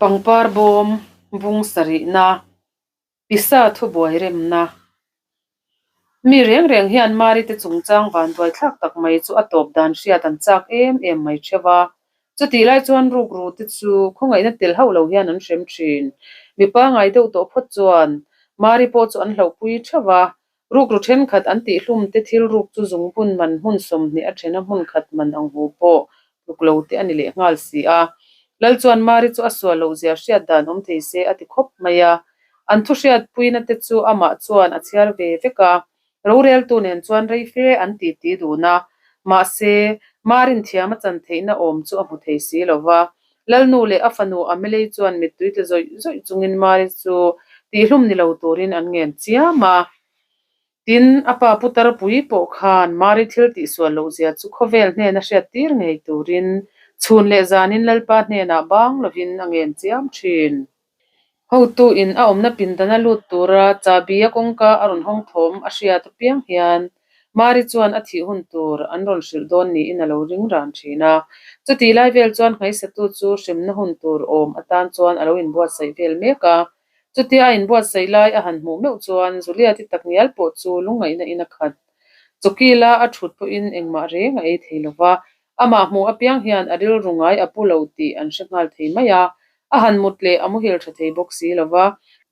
Pangpar bawm bung sarihna, pisa thubuai remna. Mi reng reng hian Mari te chungchang vanduai thlak tak mai chu a tawp dan hriat an chak em em mai theuh a. Chutih lai chuan rukru te chu khawngaihna tel hauh lo hian an hrem thin. Mipa ngai deuh tawh phawt chuan Mari pawh chu an hlauhpui theuh a, Rukru thenkhat an tihhlum te thil ruk chu zungbun man hmun 20 a then a hmun khat man ang hu pawh tluk lo te a ni leh nghal si a. Lal chuan Mari chu a sual loh zia hriat dan awm thei se a ti khawp mai a. An thu hriatpuina te chu amah chuan a chhiar ve vek a. Roreltu nen chuan rei fe an titi dun a. Mahse, Marin thiam a chan theihna awm chu a hmu thei si lo va. Lalnu leh a fanu Amelei chuan mittui tla zawih zawih chungin Mari chu tihhlum ni lo turin an ngen chiam a. Tin, a pa putar pui pawh khan Mari thil tihsual loh zia chu khawvel hnena hriat tir ngei turin chhun leh zanin Lalpa hnenah bang lovin a ngen chiam thin. Hotu in a awmna pindana lut tura chahbi a kawngka a rawn hawng thawm a hriat apiang hian Mari chuan a thih hun tur an rawn hrilh dawn niin a lo ring ran thin a. Chutih lai vel chuan hmaisatu chu hremna hun tur awm atan chuan a lo inbuatsaih vel mek a. Chutia a inbuatsaih lai a han hmuh meuh chuan Juliet-i takngial pawh chu lungngaihna in a khat. Chawkila a thut pawhin engmah reng a ei thei lova, Amah hmuh apiang hian a rilru ngai a pu lo tih an hre nghal thei mai a, a han mut leh a muhil tha thei bawk si lo va.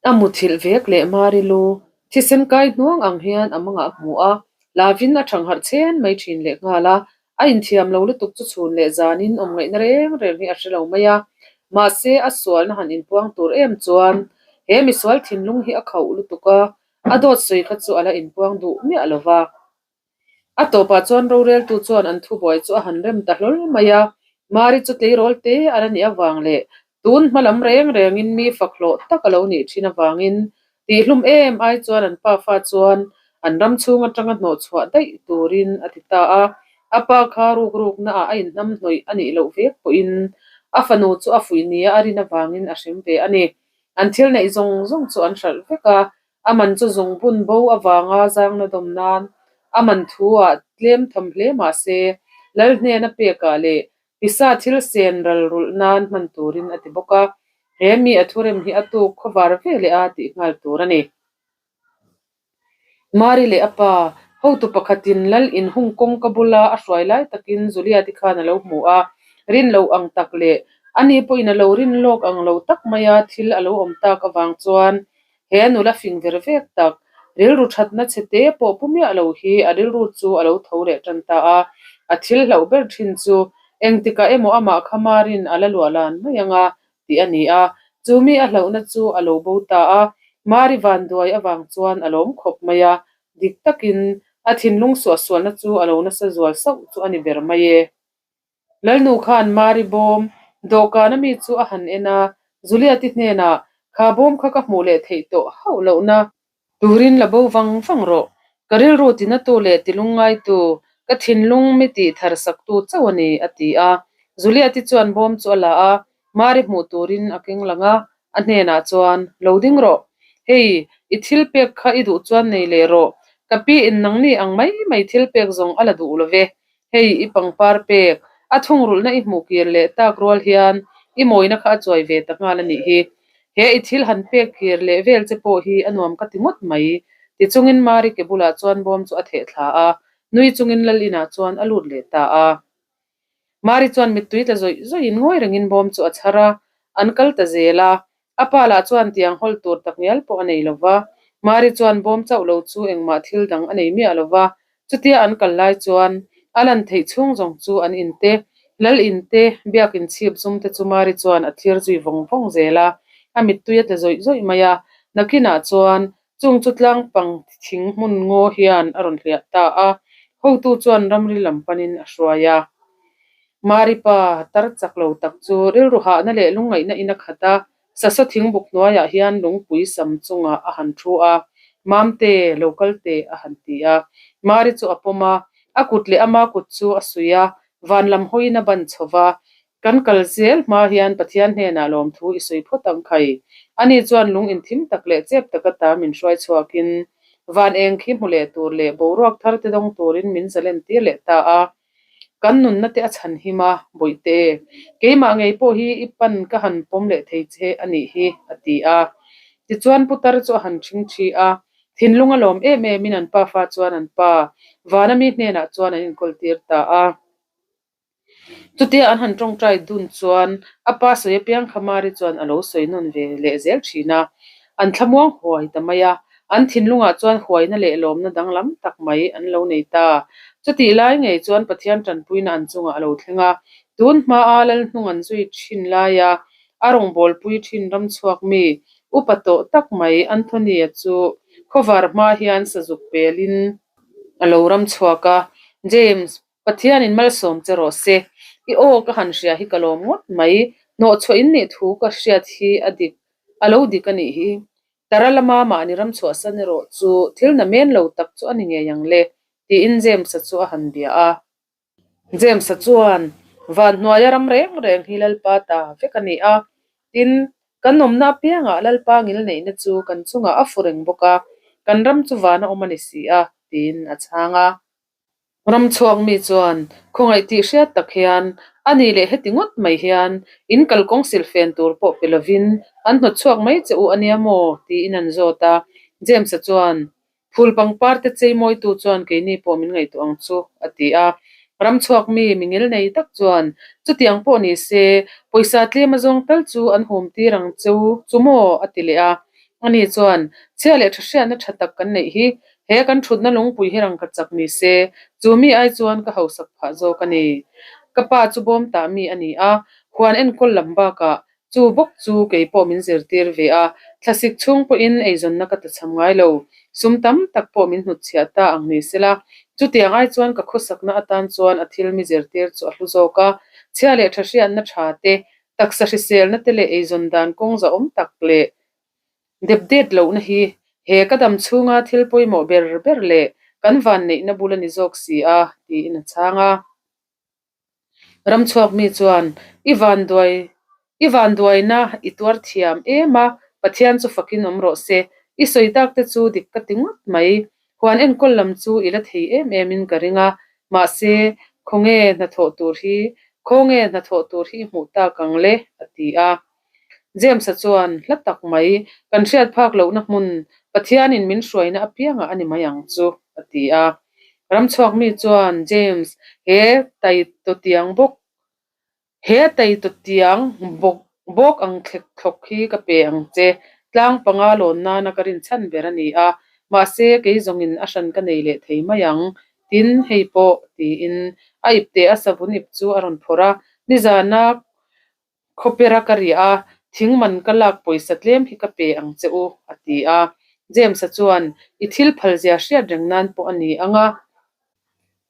A muthilh vek leh Mari lu thisen kai hnuang ang hian a mangah a hmu a, lavin a thangharh chhen mai thin leh nghal a, a inthiam lo lutuk chu chhun leh zanin awm ngaihna reng reng hi a hre lo mai a. Mahse, a sualna han inpuang tur em chuan he misual thinlung hi a khauh lutuk a, a dawt sawi kha chu a la inpuang duh miah lo va. A tawpah chuan roreltu chuan an thubuai chu a han rem ta hlawl mai a, Mari chu tleirawl te a la nih avang leh tun hma lam reng rengin mi fak hlawh tak a lo nih thin avangin tihhlum em ai chuan an pafa chuan an ram chhung atanga hnawh chhuah daih turin a ti ta a. A pa kha ruk ruknaah a inhnam hnawih a nih loh vek pawhin a fanu chu a fuih nia a rin avangin a hrem ve a ni. An thil neih zawng zawng chu an hralh vek a, A man chu zungbun bo avanga zangna dawm nan a man thu ah tlem tham hle mah se, Lal hnena pekah leh pisa thil sen ral rulh nan hman turin a ti bawk a, he mi a thurem hi a tuk khawvar ve leh a tih nghal tur a ni. Mari leh a pa, hotu pakhatin Lal in hung kawngka bula a hruai lai takin Juliati khan a lo hmu a, rin loh ang tak leh ani pawhin a lo rin lawk ang lo tak maia thil a lo awm tak avang chuan He nula fing ver vek tak, rilru thatna chhe te pawh pu miah lo hi a rilru chu a lo tho leh tan ta a. A thil hlauh ber thin chu engtikah emaw amah kha marin a la luah lan mai ang a tih a ni a. Chu mi a hlauhna chu a lo bo ta a. Mari vanduai avang chuan a lawm khawp mai a. Dik takin a thinlung suahsualna chu a lo nasa zual sauh chu a ni ber mai e. Lalnu khan Mari bawm dawhkan ami chu a han en a, Juliet-i hnenah, Kha bawm kha ka hmuh leh theih tawh hauh lohna turin la bo vang vang rawh. Ka rilru tinatu leh tilungngaitu, ka thinlung mi tih thar saktu chauh a ni, a ti a. Juliet-i chuan bawm chu a la a, Mari hmuh turin a keng lang a, a hnenah chuan, Lo ding rawh. Hei, i thil pek kha i duh chuan nei leh rawh. Ka pi in nangni ang mai mai thil pek zawng a la duh lo ve. Hei, i pangpar pek, a thungrulhna i hmuh kir leh tak rual hian i mawina kha a chuai ve ta nghal a nih hi. He i thil han pek kir leh vel che pawh hi a nuam ka ti ngawt mai. Tichungin Mari ke bulah chuan bawm chu a theh thla a, nui chungin Lal inah chuan a lut leh ta a. Mari chuan mittui tla zawih zawihin ngawi rengin bawm chu a chhar a, an kal ta zel a. A pa lah chuan tiang hawl tur tak ngial pawh a nei lo va. Mari chuan bawm chauh lo chu engmah thil dang a nei miah lo va. Chutia an kal lai chuan a lan theih chhung zawng chu an in te, lal in te, biakin chhip zum te chu Mari chuan a thlir zui vawng vawng zel a. A mittui a tla zawih zawih mai a. Nakinah chuan Chung chu tlangpang thing hmun ngaw hian a rawn hliah ta a, hotu chuan ramri lam panin a hruai a. Mari pa tar chak lo tak chu rilru hahna leh lungngaihna in a khat a, sasaw thingbuk hnuaiah hian lungpui sam chungah a han thu a, Mamte, lo kal teh a han ti a. Mari chu a pawm a, a kut leh ama kut chu a suih a, van lam hawiin a ban chho va, Kan kal zel hma hian Pathian hnenah lawmthu i sawi phawt ang khai. Ani chuan lung inthim tak leh chep taka ta min hruai chhuakin van eng khi hmu leh tur leh boruak thar te dawng turin min zalen tir leh ta a. Kan nunna te a chhan him a, Bawihte, keimah ngei pawh hi i pan ka han pawm leh thei che a nih hi, a ti a. Tichuan putar chu a han ṭhing ṭhi a, thinlung a lawm em emin an pafa chuan an pa Vana mi hnenah chuan an inkawl tir ta a. Chutia an han ṭawngṭai dun chuan a pa sawi apiang kha Mari chuan a lo sawi nawn ve leh zel ṭhin a, an thlamuang huai ta mai a, an thinlungah chuan huaina leh lawmna danglam tak mai an lo nei ta. Chutih lai ngei chuan Pathian ṭanpuina an chungah a lo thleng a, tun hmaa Lalhnung an zui ṭhin laia a rawngbawlpui ṭhin ramchhuak mi upa tawh tak mai Anthony-a chu khawvar hma hian sazuk pelin a lo ramchhuak a, James, Pathianin malsawm che rawh se. I aw ka han hria hi ka lawm ngawt mai. Hnawhchhuah in nih thu ka hriat hi a dik, a lo dik a nih hi. Tara lama mahni ram chhuahsan erawh chu thil na men lo tak chu a ni ngei ang le, tiin James-a chu a han bia a. James-a chuan, Van hnuaia ram reng reng hi Lalpa ta vek a ni a, tin, kan awmna apiangah Lalpa ngilneihna chu kan chungah a fu reng bawk a, kan ram chu vana awm a ni si a, tiin a chhang a. Ramchhuak mi chuan khawngaih tih hriat tak hian a ni leh heti ngawt mai hian in kalkawng silfen tur pawh pe lovin an hnawt chhuak mai che u ania maw? tiin an zawt a. James-a chuan, Phul pangpar te chei mawitu chuan keini pawh min ngaihtuah ang chu, a ti a. Ramchhuak mi mi ngil nei tak chuan, Chutiang pawh ni se, pawisa tlem azawng tal chu an hum tir ang cheu chu maw? a ti leh a. Ani chuan, Chhia leh tha hriatna tha tak kan neih hi, he kan thutna lungpui hi rangka chak ni se, chu mi ai chuan ka hausak phah zawk a ni. Ka pa chu bawm tah mi a ni a, huan enkawl lam bakah chu bawk chu kei pawh min zirtir ve a, thlasik chhung pawhin eizawnna ka tlachham ngai lo. Sum tam tak pawh min hnutchhiah ta ang ni sela, chutiang ai chuan ka khawsakna atan chuan a thil mi zirtir chu a hlu zawk a, chhia leh tha hriatna tha te, Taksa hriselna te leh eizawn dan kawng zahawm tak leh dep det lohna hi he ka dam chhunga thil pawimawh ber ber leh kan vanneihna bul a ni zawk si a, tiin a chhang a. Ramchhuak mi chuan, I vanduai, i vanduaina i tuar thiam em a, Pathian chu fakin awm rawh se, i sawi tak te chu dik ka ti ngawt mai. Huan enkawl lam chu i la thei em em in ka ring a, mahse, khawnge hnathawh tur hi, khawnge hnathawh tur hi i hmuh tak ang le? a ti a. James-a chuan, Hla tak mai, kan hriat phak lohna hmun, Pathianin min hruaina apiangah a ni mai ang chu, a ti a. Ramchhuak mi chuan, James, he taitawtiang bawk He taitawtiang bawk bawk ang thlek thlawk hi ka pe ang che. Tlang panga lawn nana ka rinchhan ber a ni a, mahse kei zawngin a hran ka nei leh thei mai ang. Tin, hei pawh, tiin a ipte a savun ip chu a rawn phawrh a, nizana khawpera ka riah a, thing man ka lak pawisa tlem hi ka pe ang che u, a ti a. James-a chuan, I thil phalzia hriat reng nan pawh a ni ang a.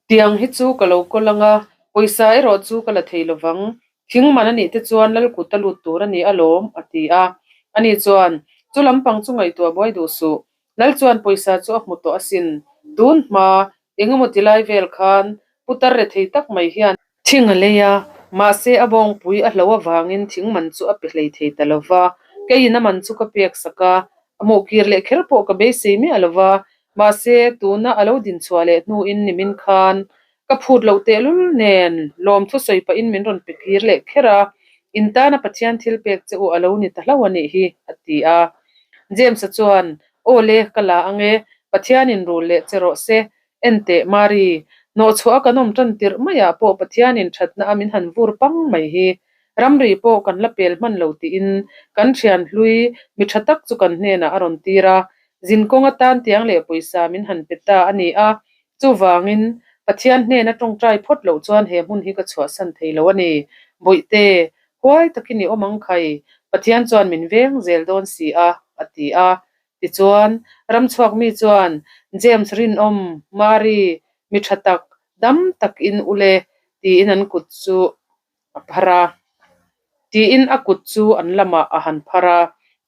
Tiang hi chu ka lo kawl ang a, pawisa erawh chu ka la thei lovang. Thing man a nih te chuan lal kut a lut tur a ni alawm, a ti a. Ani chuan, Chu lampang chu ngaihtuah buai duh suh. Lal chuan pawisa chu a hmu tawh asin. Tun hma, engemaw ti lai vel khan putar rethei tak mai hian Thing a lei a, mahse a bawngpui a hlo avangin thing man chu a pe hlei thei ta lo va, keiin a man chu ka pek sak a, a hmuh kir leh kher pawh ka beisei miah lo va, mahse tuna a lo dinchhuah leh hnuin nimin khan ka phut loh tehlul nen lawmthu sawi pahin min rawn pe kir leh kher a, in tana Pathian thil pek che u a lo ni ta hlauh a nih hi, a ti a. James-a chuan, Aw le, ka la ang e, Pathianin rul leh che rawh se, Enteh, Mari, hnawhchhuah a kan awm tan tirh maiah pawh Pathianin thatna a min han vur pang mai hi. Ramri pawh kan la pel hman lo tiin kan thian hlui mi tha tak chu kan hnenah a rawn tir a, zinkawng atan tiang leh pawisa min han pe ta a ni a. Chuvangin, Pathian hnena tawngtai phawt loh chuan he hmun hi ka chhuahsan thei lo a ni. Bawihte, huai takin i awm ang khai, Pathian chuan min veng zel dawn si a, a ti a. Tichuan, ramchhuak mi chuan, James rinawm, Mari, mi tha tak, dam tak in u le, tiin an kut chu a phar a. Tiin a kut chu an lamah a han phar a.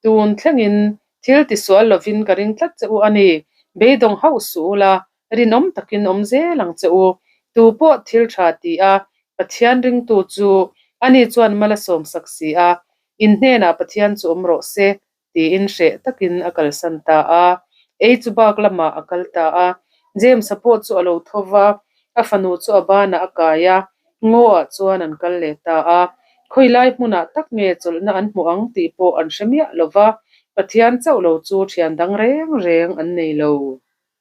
Tun thlengin thil tisual lovin ka ring tlat che u a ni, beidawng hauh suh ula, rinawm takin awm zel ang che u. Tu pawh thil tha ti a, Pathian ringtu chu ani chuan mal a sawmsak si a, in hnenah Pathian chu awm rawh se, tiin hreh takin a kalsan ta a. Ei chu bak lamah a kal ta a. James-a pawh chu a lo tho va, a fanu chu a banah a kai a. Ngaw-ah chuan an kal leh ta a. Khawilai hmunah tak nge chawlhna an hmuh ang tih pawh an hre miah lo va, Pathian chauh lo chu thian dang reng reng an nei lo.